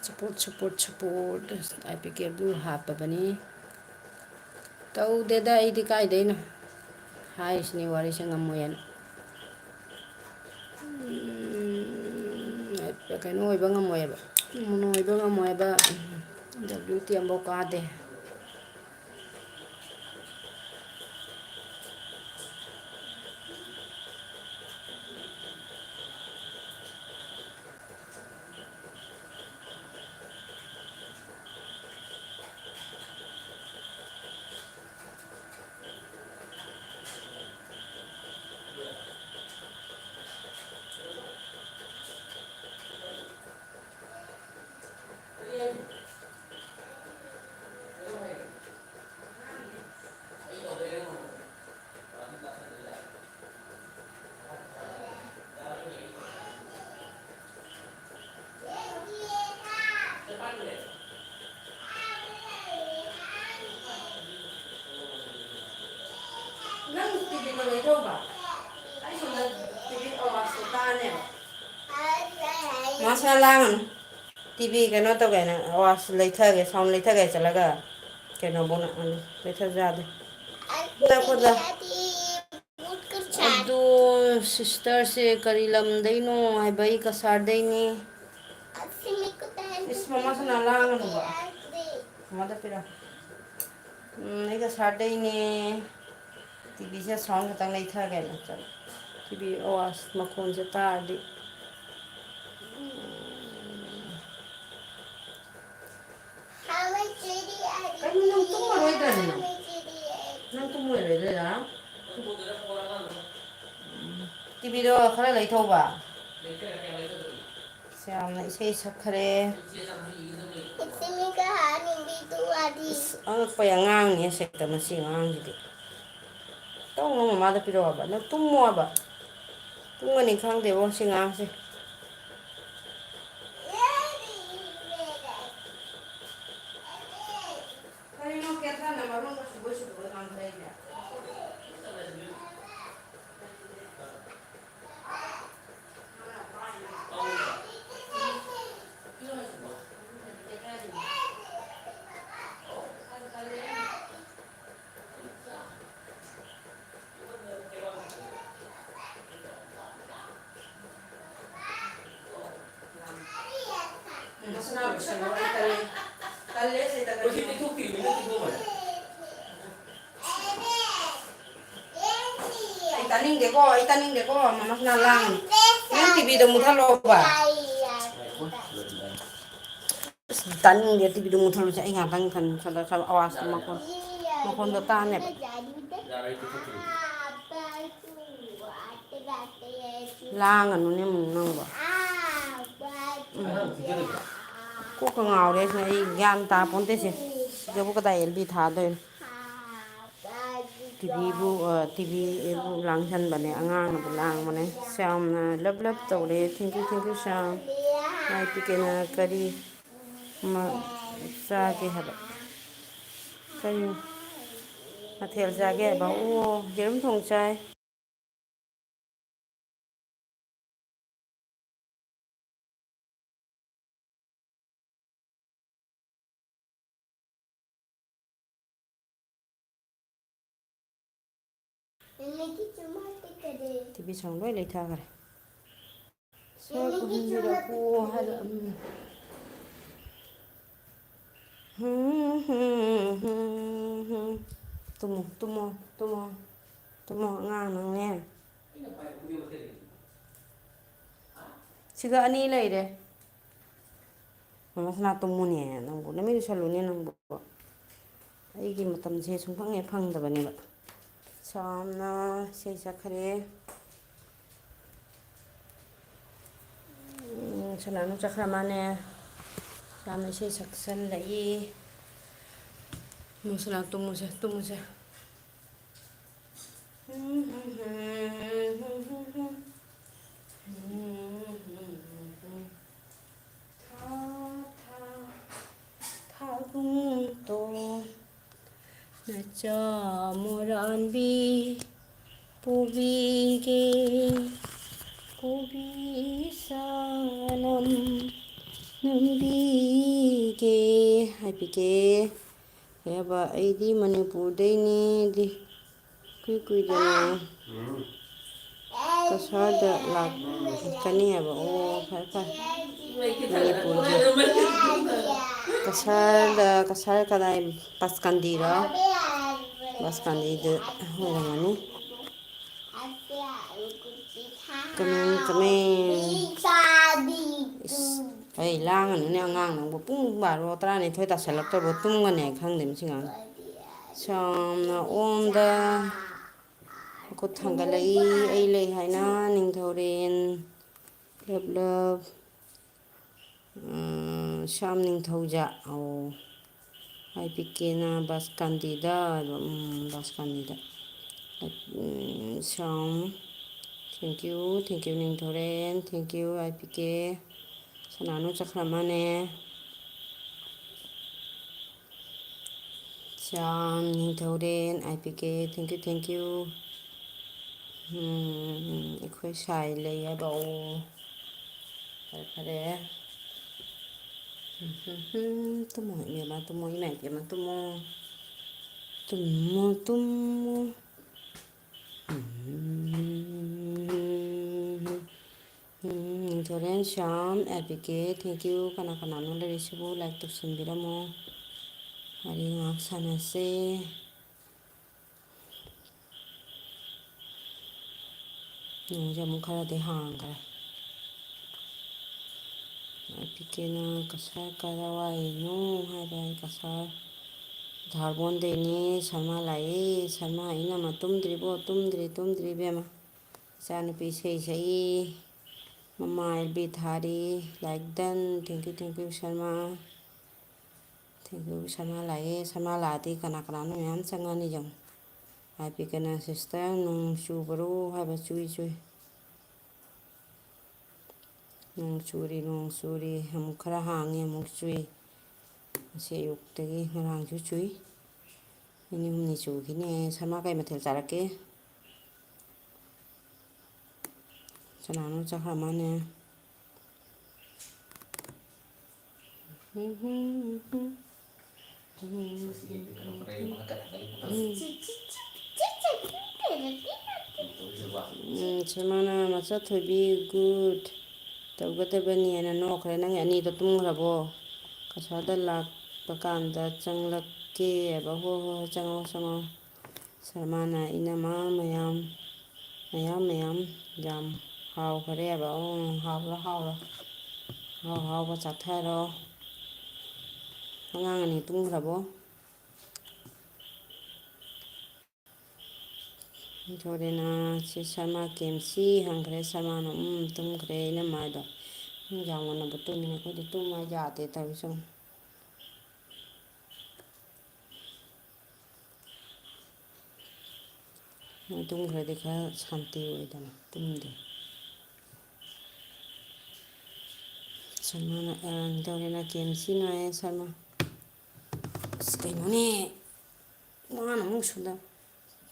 Support, support, support꯫ I P K blue ꯍꯥꯞꯄꯕꯅꯤ꯫ ꯇꯧꯗꯦꯗ ꯑꯩꯗꯤ, ꯀꯥꯏꯗꯩꯅꯣ꯫ ꯍꯥꯏꯔꯤꯁꯤꯅꯤ ꯋꯥꯔꯤꯁꯦ ꯉꯝꯃꯣꯏꯅ꯫ ꯎꯝ, ꯀꯩꯅꯣ ꯑꯣꯏꯕ ꯉꯝꯃꯣꯏꯕ꯫ ꯃꯣꯅꯣ ꯑꯣꯏꯕ ꯉꯝꯃꯣꯏꯕ꯫ ꯗꯕ꯭ꯂꯤꯎ ꯇꯤ ꯑꯃꯐꯥꯎ ꯀꯥꯗꯦ꯫ ꯀꯩꯅꯣ ꯂꯩꯊꯧꯕ? ꯑꯩ ꯁꯣꯝꯗ ꯇꯤꯚꯤ ꯑꯋꯥꯖꯇꯣ ꯇꯥꯅꯦꯕ꯫ ꯃꯥꯁꯥ ꯂꯥꯡꯒꯅꯨ꯫ ꯇꯤꯚꯤ ꯀꯩꯅꯣ ꯇꯧꯒꯦꯅ ꯑꯋꯥꯖ ꯂꯩꯊꯒꯦ, ꯁꯥꯎꯟ ꯂꯩꯊꯒꯦ ꯆꯠꯂꯒ ꯀꯩꯅꯣꯕꯨ ꯅꯛꯑꯅꯤ꯫ ꯂꯩꯊꯕꯁꯨ ꯌꯥꯗꯦ꯫ ꯉꯥꯏꯈꯣꯗ꯫ ꯑꯗꯨ ꯁꯤꯁꯇꯔꯁꯦ ꯀꯔꯤ ꯂꯝꯗꯩꯅꯣ ꯍꯥꯏꯕ? ꯑꯩ ꯀꯁꯥꯔꯗꯩꯅꯦ꯫ ꯏꯁ, ꯃꯃꯥ ꯁꯅꯥ ꯂꯥꯡꯒꯅꯨꯕ꯫ ꯃꯃꯥꯗ ꯄꯤꯔꯛꯑꯣ꯫ ꯎꯝ, ꯑꯩ ꯀꯁꯥꯔꯗꯩꯅꯦ꯫ ꯇꯤꯚꯤꯁꯦ ꯁꯥꯎꯟ ꯈꯤꯇꯪ ꯂꯩꯊꯒꯦꯅ ꯆꯠꯂꯦ꯫ ꯇꯤꯚꯤ ꯑꯋꯥꯖ ꯃꯈꯣꯟꯁꯦ ꯇꯥꯔꯗꯤ꯫ ꯀꯩꯅꯣ, ꯅꯪ ꯇꯨꯝꯃꯔꯣꯏꯗ꯭ꯔꯅꯦ? ꯅꯪ ꯇꯨꯝꯃꯣꯏꯗ꯭ꯔꯥ? ꯎꯝ꯫ ꯇꯤꯚꯤꯗꯣ ꯈꯔ ꯂꯩꯊꯧꯕ꯫ ꯁꯤ ꯌꯥꯝꯅ ꯏꯁꯩ ꯁꯛꯈ꯭ꯔꯦ꯫ ꯏꯁꯤꯡꯒ ꯍꯥꯟꯅꯤꯡꯕꯤꯗꯨ ꯋꯥꯗꯤ꯫ ꯑꯁ, ꯑꯉꯛꯄ ꯑꯉꯥꯡꯅꯤ ꯁꯦꯛꯇ ꯃꯁꯤ ꯑꯉꯥꯡꯁꯤꯗꯤ꯫ ꯇꯧꯅꯨ, ꯃꯃꯥꯗ ꯄꯤꯔꯛꯑꯣꯕ꯫ ꯅꯪ ꯇꯨꯝꯃꯣꯕ꯫ ꯇꯨꯝꯒꯅꯤ ꯈꯪꯗꯦꯕꯣ ꯁꯤ ꯑꯉꯥꯡꯁꯦ꯫ ꯀꯔꯤꯅꯣ ꯀꯦꯊꯥꯅ ꯃꯔꯣꯟꯒ ꯁꯨꯕꯣꯏ ꯁꯨꯗꯕꯣꯏ ꯉꯥꯡꯊꯔꯛꯏꯁꯦ? ꯃꯁꯅꯥ ꯂꯣꯏꯁꯜꯂꯣ, ꯑꯩ ꯇꯜꯂꯦ꯫ ꯇꯜꯂꯦ, ꯁꯤ ꯇꯜꯂꯦ꯫ ꯑꯩ ꯇꯥꯅꯤꯡꯗꯦꯀꯣ, ꯑꯩ ꯇꯥꯅꯤꯡꯗꯦꯀꯣ, ꯃꯃꯥꯁꯤꯅ ꯂꯥꯡꯉꯤ꯫ ꯅꯪ ꯇꯤꯚꯤꯗꯣ ꯃꯨꯠꯊꯠꯂꯣꯕ꯫ ꯑꯁ, ꯇꯥꯅꯤꯡꯗꯦ, ꯇꯤꯚꯤꯗꯣ ꯃꯨꯠꯊꯠꯂꯨꯁꯦ꯫ ꯑꯩ ꯉꯥꯛꯇꯪ ꯀꯩꯅꯣ ꯈꯔ, ꯈꯔ ꯑꯋꯥꯖꯇꯣ ꯃꯈꯣꯟ, ꯃꯈꯣꯟꯗꯣ ꯇꯥꯅꯦꯕ꯫ ꯂꯥꯡꯒꯅꯨꯅꯦ ꯑꯃꯨꯛ ꯅꯪꯕꯣ꯫ ꯎꯝ꯫ ꯀꯣꯛꯀ ꯉꯥꯎꯔꯦ ꯑꯩ ꯒ꯭ꯌꯥꯟ ꯇꯥꯄꯣꯟꯇꯦꯁꯦ꯫ ꯁꯤꯗꯕꯨ ꯀꯗꯥꯏ ꯑꯦꯜ ꯕꯤ ꯊꯥꯗꯣꯏꯅꯣ? ꯇꯤꯚꯤꯕꯨ, ꯑ, ꯇꯤꯚꯤꯕꯨ ꯂꯥꯡꯁꯟꯕꯅꯦ, ꯑꯉꯥꯡꯅꯕꯨ ꯂꯥꯡꯕꯅꯦ꯫ ꯁ꯭ꯌꯥꯝꯅ ꯂꯞ ꯂꯞ ꯇꯧꯔꯦ꯫ Thank you, thank you, Shyam. ꯃꯥꯏ ꯇꯤꯀꯦꯅ ꯀꯔꯤ ꯃ-, ꯆꯥꯒꯦ ꯍꯥꯏꯕ? ꯀꯔꯤ? ꯃꯊꯦꯜ ꯆꯥꯒꯦ ꯍꯥꯏꯕ? ꯑꯣ, ꯌꯦꯔꯨꯝ ꯊꯣꯡ ꯆꯥꯏ꯫ ꯇꯤꯚꯤ ꯁꯣꯡ ꯂꯣꯏ ꯂꯩꯊꯈ꯭ꯔꯦ꯫ ꯁꯣꯔ ꯀꯨꯝꯕꯤꯔꯛꯑꯣ ꯍꯥꯏꯕ, ꯎꯝ꯫ ꯇꯨꯝꯃꯣ, ꯇꯨꯝꯃꯣ, ꯇꯨꯝꯃꯣ, ꯇꯨꯝꯃꯣ, ꯑꯉꯥꯡ ꯅꯪꯅꯦ꯫ ꯁꯤꯗ ꯑꯅꯤ ꯂꯩꯔꯦ꯫ ꯃꯃꯥ ꯁꯅꯥ, ꯇꯨꯝꯃꯨꯅꯦ ꯅꯪꯕꯨ, ꯅꯃꯤꯠ ꯎꯏꯁꯜꯂꯨꯅꯦ ꯅꯪꯕꯨ꯫ ꯑꯩꯒꯤ ꯃꯇꯝꯁꯦ ꯁꯨꯡꯐꯪ ꯍꯦꯛ ꯐꯪꯗꯕꯅꯦꯕ꯫ ꯁꯥꯝꯅ ꯏꯁꯩ ꯁꯛꯈ꯭ꯔꯦ꯫ ꯎꯝ, ꯁꯅꯥꯅꯨ ꯆꯠꯈ꯭ꯔ ꯃꯥꯅꯦ꯫ ꯁꯥꯝꯅ ꯏꯁꯩ ꯁꯛꯆꯜꯂꯛꯏ꯫ ꯎꯝ, ꯁꯅꯥ, ꯇꯨꯝꯃꯨꯁꯦ, ꯇꯨꯝꯃꯨꯁꯦ꯫ ꯊꯥ, ꯊꯥ, ꯊꯥꯒꯨꯝ ꯇꯣ ꯅꯆꯥ ꯃꯣꯔꯥꯟꯕꯤ ꯄꯨꯕꯤꯒꯦ, ꯄꯨꯕꯤ ꯁꯅꯝ ꯅꯝꯕꯤꯒꯦ ꯍꯥꯏꯕꯤꯒꯦ꯫ ꯍꯦꯕ, ꯑꯩꯗꯤ ꯃꯅꯤꯄꯨꯔꯗꯩꯅꯦꯗꯤ꯫ ꯏꯀꯨꯏ ꯀꯨꯏꯗꯅ ꯀꯁꯥꯔꯗ ꯂꯥꯛꯀꯅꯤ ꯍꯥꯏꯕ꯫ ꯑꯣ, ꯐꯔꯦ, ꯐꯔꯦ꯫ ꯃꯅꯤꯄꯨꯔꯒꯤ ꯀꯁꯥꯔꯗ, ꯀꯁꯥꯔ ꯀꯗꯥꯏ? ꯕꯁꯀꯥꯟꯗꯤꯔꯣ? ꯕꯁꯀꯥꯟꯗꯤꯗ ꯑꯣꯏꯔꯝꯒꯅꯤ꯫ ꯀꯃꯦꯟ, ꯀꯃꯦꯟ꯫ ꯏꯁ, ꯑꯩ ꯂꯥꯡꯒꯅꯨꯅꯦ ꯑꯉꯥꯡ ꯅꯪꯕꯨ꯫ ꯄꯨꯡ ꯕꯥꯔꯣ ꯇꯔꯥꯅꯤꯊꯣꯏ ꯇꯥꯁꯜꯂꯛꯇꯧꯔꯕ ꯇꯨꯝꯒꯅꯤ ꯍꯥꯏ ꯈꯪꯗꯦ ꯃꯁꯤ ꯑꯉꯥꯡ꯫ ꯁꯣꯝꯅ ꯑꯣꯝꯗ ꯃꯈꯨꯠ ꯊꯥꯡꯒꯠꯂꯛꯏ꯫ ꯑꯩ ꯂꯩ ꯍꯥꯏꯅ ꯅꯤꯡꯊꯧꯔꯦꯟ꯫ Love, love꯫ ꯎꯝ, ꯁ꯭ꯌꯥꯝ ꯅꯤꯡꯊꯧꯖꯥ꯫ ꯑꯣ꯫ ꯑꯥꯏ ꯄꯤ ꯀꯦꯅ ꯕꯁꯀꯥꯟꯗꯤꯗ ꯍꯥꯏꯕ꯫ ꯎꯝ, ꯕꯁꯀꯥꯟꯗꯤꯗ꯫ ꯎꯝ, Shyam. Thank you, thank you ꯅꯤꯡꯊꯧꯔꯦꯟ꯫ Thank you, I P ꯀꯦ꯫ ꯁꯅꯥꯅꯨ ꯆꯠꯈ꯭ꯔ ꯃꯥꯅꯦ꯫ ꯌꯥꯝ ꯅꯤꯡꯊꯧꯔꯦꯟ, I P K, thank you, thank you. ꯎꯝ, ꯑꯩꯈꯣꯏ ꯁꯥꯏ ꯂꯩ ꯍꯥꯏꯕ꯫ ꯑꯣ, ꯐꯔꯦ, ꯐꯔꯦ꯫ ꯎꯝ, ꯇꯨꯝꯃꯣ, ꯏꯕꯦꯝꯃ, ꯇꯨꯝꯃꯣ, ꯏꯃꯥ ꯏꯕꯦꯝꯃ, ꯇꯨꯝꯃꯣ꯫ ꯇꯨꯝꯃꯣ, ꯇꯨꯝꯃꯣ꯫ ꯎꯝ, ꯅꯤꯡꯊꯧꯔꯦꯟ Shyam, I P K, thank you꯫ ꯀꯅꯥ ꯀꯅꯥꯅꯣ ꯂꯩꯔꯤꯁꯤꯕꯨ? Like ꯇꯧꯁꯤꯟꯕꯤꯔꯝꯃꯣ꯫ ꯋꯥꯔꯤ ꯉꯥꯏꯍꯥꯛ ꯁꯥꯟꯅꯁꯦ꯫ ꯅꯣꯡꯁꯦ ꯑꯃꯨꯛ ꯈꯔꯗꯤ ꯍꯥꯡꯈ꯭ꯔꯦ꯫ ꯑꯄꯤꯛꯀꯦꯅ ꯀꯁꯥꯔ ꯀꯗꯥꯏꯋꯥꯏꯅꯣ ꯍꯥꯏꯕ, ꯑꯩ ꯀꯁꯥꯔ ꯙꯥꯔꯕꯣꯟꯗꯩꯅꯦ꯫ ꯁꯔꯃꯥ ꯂꯥꯛꯑꯦ꯫ ꯁꯔꯃꯥ, ꯏꯅꯝꯃ ꯇꯨꯝꯗ꯭ꯔꯤꯕꯣ? ꯇꯨꯝꯗ꯭ꯔꯤ, ꯇꯨꯝꯗ꯭ꯔꯤ ꯏꯕꯦꯝꯃ꯫ ꯏꯆꯥꯅꯨꯄꯤ ꯏꯁꯩ ꯁꯛꯏ꯫ ꯃꯃꯥ ꯑꯦꯜ ꯕꯤ ꯊꯥꯔꯤ꯫ Like done꯫ Thank you, thank you, Sharma. Thank you꯫ Sharma ꯂꯥꯛꯑꯦ꯫ ꯁꯔꯃꯥ ꯂꯥꯛꯑꯗꯤ ꯀꯅꯥ ꯀꯅꯥꯅꯣ ꯃꯌꯥꯝ ꯆꯪꯉꯅꯤ ꯌꯦꯡꯉꯨ꯫ ꯑꯄꯤꯛꯀꯦꯅ, "Sister, ꯅꯣꯡ ꯆꯨꯕ꯭ꯔꯣ?" ꯍꯥꯏꯕ꯫ "ꯆꯨꯏ, ꯆꯨꯏ꯫ ꯅꯣꯡ ꯆꯨꯔꯤ, ꯅꯣꯡ ꯆꯨꯔꯤ꯫ ꯑꯃꯨꯛ ꯈꯔ ꯍꯥꯡꯉꯤ, ꯑꯃꯨꯛ ꯆꯨꯏ꯫ ꯉꯁꯤ ꯑꯌꯨꯛꯇꯒꯤ, ꯉꯔꯥꯡꯁꯨ ꯆꯨꯏ꯫ ꯅꯤꯅꯤ ꯍꯨꯝꯅꯤ ꯆꯨꯈꯤꯅꯤ꯫ ꯁꯔꯃꯥ ꯀꯩ ꯃꯊꯦꯜ ꯆꯥꯔꯛꯀꯦ? ꯀꯅꯥꯅꯣ ꯆꯠꯈ꯭ꯔ ꯃꯥꯅꯦ꯫ ꯎꯝ, ꯁꯔꯃꯥꯅ, "ꯃꯆꯥ ꯊꯣꯏꯕꯤ, good ꯇꯧꯒꯗꯕꯅꯤ" ꯍꯥꯏꯅ ꯅꯣꯛꯈ꯭ꯔꯦ꯫ "ꯅꯪꯒꯤ ꯑꯅꯤꯗꯣ ꯇꯨꯝꯈ꯭ꯔꯕꯣ? ꯀꯁꯥꯔꯗ ꯂꯥꯛꯄ ꯀꯥꯟꯗ ꯆꯪꯂꯛꯀꯦ" ꯍꯥꯏꯕ꯫ "ꯍꯣꯏ, ꯍꯣꯏ, ꯍꯣꯏ, ꯆꯪꯉꯛꯑꯣ, ꯆꯪꯉꯛꯑꯣ"꯫ ꯁꯔꯃꯥꯅ, "ꯏꯅꯝꯃ ꯃꯌꯥꯝ, ꯃꯌꯥꯝ, ꯃꯌꯥꯝ ꯌꯥꯝ ꯍꯥꯎꯈꯔꯦ" ꯍꯥꯏꯕ꯫ "ꯑꯣ, ꯍꯥꯎꯔꯣ, ꯍꯥꯎꯔꯣ꯫ ꯍꯥꯎ ꯍꯥꯎꯕ ꯆꯥꯊꯔꯣ"꯫ ꯑꯉꯥꯡ ꯑꯅꯤ ꯇꯨꯝꯈ꯭ꯔꯕꯣ? ꯖꯣꯔꯦꯅꯥ, ꯁꯤ ꯁꯔꯃꯥ ꯀꯦꯝꯁꯤ ꯍꯪꯈ꯭ꯔꯦ꯫ ꯁꯔꯃꯥꯅ, "ꯎꯝ, ꯇꯨꯝꯈ꯭ꯔꯦ ꯏꯅꯝꯃ" ꯍꯥꯏꯗꯣ꯫ ꯅꯨꯡꯗꯥꯡ ꯋꯥꯏꯔꯝꯗ ꯇꯨꯝꯃꯤꯅꯦ꯫ ꯑꯩꯈꯣꯏꯗꯤ ꯇꯨꯝꯃ ꯌꯥꯗꯦ ꯇꯧꯔꯤꯁꯦ꯫ ꯃꯣꯏ ꯇꯨꯝꯈ꯭ꯔꯗꯤ ꯈꯔ ꯁꯥꯟꯇꯤ ꯑꯣꯏꯗꯅ, ꯇꯨꯝꯗꯦ꯫ ꯁꯔꯃꯥꯅ, ꯑ, ꯇꯧꯔꯦꯅ ꯀꯦꯝꯁꯤ ꯅꯥꯏꯌꯦ ꯁꯔꯃꯥ꯫ ꯑꯁ, ꯀꯩꯅꯣꯅꯦ, ꯃꯥꯅ ꯑꯃꯨꯛ ꯁꯣꯝꯗ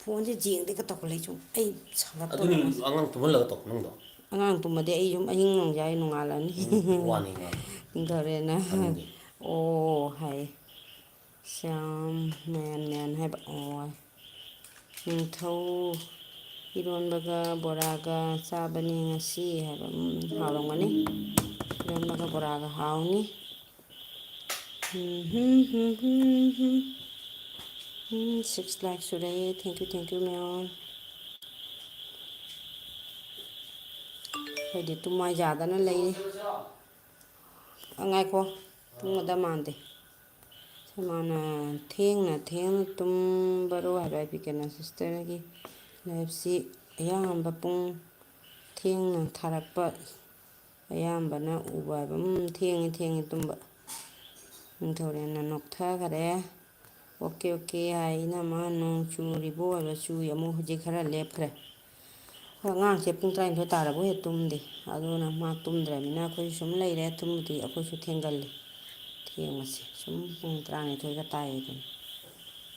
ꯐꯣꯟꯁꯦ ꯌꯦꯡꯗꯦꯒ ꯇꯧꯈꯠꯂꯛꯏ ꯁꯨꯝ꯫ ꯑꯩ ꯁꯥꯒꯠꯇꯧꯔꯦ ꯑꯗꯨꯅꯤ꯫ ꯃꯥꯁꯦ꯫ ꯑꯉꯥꯡ ꯇꯨꯝꯍꯜꯂꯒ ꯇꯧ ꯅꯪꯗꯣ꯫ ꯑꯉꯥꯡ ꯇꯨꯝꯃꯗꯤ ꯑꯩ ꯁꯨꯝ ꯑꯍꯤꯡ ꯅꯣꯡꯌꯥꯏ ꯅꯣꯡꯉꯥꯜꯂꯅꯤ꯫ ꯎꯝ, ꯋꯥꯅꯤ ꯃꯥ꯫ ꯅꯤꯡꯊꯧꯔꯦꯅ꯫ ꯇꯥꯅꯤꯡꯗꯦ꯫ ꯑꯣ ꯍꯥꯏ꯫ ꯁ꯭ꯌꯥꯝ ꯃꯌꯥꯟ ꯃꯌꯥꯟ ꯍꯥꯏꯕ꯫ ꯑꯣ꯫ ꯅꯤꯡꯊꯧ꯫ ꯏꯔꯣꯟꯕꯒ ꯕꯣꯔꯥꯒ ꯆꯥꯕꯅꯤ ꯉꯁꯤ ꯍꯥꯏꯕ꯫ ꯎꯝ, ꯍꯥꯎꯔꯝꯒꯅꯤ꯫ ꯏꯔꯣꯟꯕꯒ ꯕꯣꯔꯥꯒ ꯍꯥꯎꯅꯤ꯫ ꯎꯝ, ꯍꯨꯝ, ꯍꯨꯝ, ꯍꯨꯝ, ꯍꯨꯝ꯫ ꯎꯝ, six like ꯁꯨꯔꯦ꯫ Thank you, thank you, ꯃꯌꯥꯝ꯫ ꯑꯩꯈꯣꯏꯗꯤ ꯇꯨꯝꯃꯥꯏ ꯌꯥꯗꯅ ꯂꯩꯔꯤ꯫ ꯑ, ꯉꯥꯏꯈꯣ꯫ ꯇꯨꯝꯒꯗ ꯃꯥꯟꯗꯦ꯫ ꯁꯃꯥꯅ ꯊꯦꯡꯅ ꯊꯦꯡꯅ ꯇꯨꯝꯕꯔꯣ ꯍꯥꯏꯕ ꯑꯩ ꯄꯤꯀꯦꯅ ꯁꯤꯁꯇꯔꯒꯤ ꯂꯥꯏꯐꯁꯤ ꯑꯌꯥꯝꯕ ꯄꯨꯡ ꯊꯦꯡꯅ ꯊꯥꯔꯛꯄ ꯑꯌꯥꯝꯕꯅ ꯎꯕ ꯍꯥꯏꯕ꯫ ꯎꯝ, ꯊꯦꯡꯉꯤ, ꯊꯦꯡꯉꯤ ꯇꯨꯝꯕ꯫ ꯅꯤꯡꯊꯧꯔꯦꯟꯅ ꯅꯣꯛꯊꯈꯔꯦ꯫ ꯑꯣꯀꯦ, ꯑꯣꯀꯦ ꯍꯥꯏ ꯏꯅꯝꯃ꯫ ꯅꯣꯡ ꯆꯨꯔꯤꯕꯣ ꯍꯥꯏꯕ? ꯆꯨꯏ, ꯑꯃꯨꯛ ꯍꯧꯖꯤꯛ ꯈꯔ ꯂꯦꯞꯈ꯭ꯔꯦ꯫ ꯍꯣꯏ, ꯑꯉꯥꯡꯁꯦ ꯄꯨꯡ ꯇꯔꯥꯅꯤꯊꯣꯏ ꯇꯥꯔꯕꯨ ꯍꯦꯛ ꯇꯨꯝꯗꯦ꯫ ꯑꯗꯨꯅ ꯃꯥ ꯇꯨꯝꯗ꯭ꯔꯕꯅꯤꯅ ꯑꯩꯈꯣꯏꯁꯨ ꯁꯨꯝ ꯂꯩꯔꯦ꯫ ꯇꯨꯝꯕꯗꯤ ꯑꯩꯈꯣꯏꯁꯨ ꯊꯦꯡꯒꯜꯂꯤ꯫ ꯊꯦꯡꯕꯁꯦ ꯁꯨꯝ ꯄꯨꯡ ꯇꯔꯥꯅꯤꯊꯣꯏꯒ ꯇꯥꯏ ꯑꯗꯨꯅꯤ꯫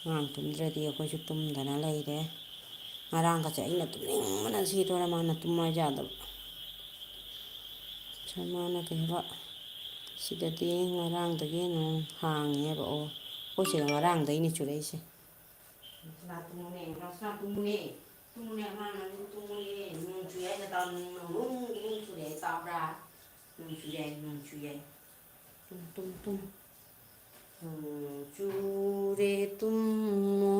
ꯑꯉꯥꯡ ꯇꯨꯝꯗ꯭ꯔꯗꯤ ꯑꯩꯈꯣꯏꯁꯨ ꯇꯨꯝꯗꯅ ꯂꯩꯔꯦ꯫ ꯉꯔꯥꯡꯒꯁꯦ ꯑꯩꯅ ꯇꯨꯝꯅꯤꯡꯕꯅ ꯁꯤꯗꯣꯔꯦ, ꯃꯥꯅ ꯇꯨꯝꯃꯣ ꯍꯥꯏꯁꯦ ꯌꯥꯗꯕ꯫ ꯁꯔꯃꯥꯅ ꯀꯩ ꯍꯥꯏꯕ? ꯁꯤꯗꯗꯤ ꯉꯔꯥꯡꯗꯒꯤ ꯅꯣꯡ ꯍꯥꯡꯉꯦꯕ꯫ ꯑꯣ, ꯑꯩꯈꯣꯏ ꯁꯤꯗ ꯉꯔꯥꯡꯗꯩꯅꯦ ꯆꯨꯔꯛꯏꯁꯦ꯫ ꯁꯅꯥ ꯇꯨꯝꯃꯨꯅꯦ, ꯁꯅꯥ ꯇꯨꯝꯃꯨꯅꯦ꯫ ꯇꯨꯝꯃꯨꯅꯦ, ꯑꯉꯥꯡ ꯅꯪꯕꯨ ꯇꯨꯝꯃꯨꯅꯦ꯫ ꯅꯣꯡ ꯆꯨꯏ ꯍꯥꯏꯅ ꯇꯥꯎ, ꯅꯣꯡ ꯅꯣꯡ ꯅꯣꯡ ꯆꯨꯔꯦ ꯍꯥꯏ ꯇꯥꯕ꯭ꯔꯥ? ꯅꯣꯡ ꯆꯨꯏ ꯍꯥꯏ, ꯅꯣꯡ ꯆꯨꯏ ꯍꯥꯏ꯫ ꯇꯨꯝ, ꯇꯨꯝ, ꯇꯨꯝ꯫ ꯅꯣꯡ ꯆꯨꯔꯦ ꯇꯨꯝꯃꯣ꯫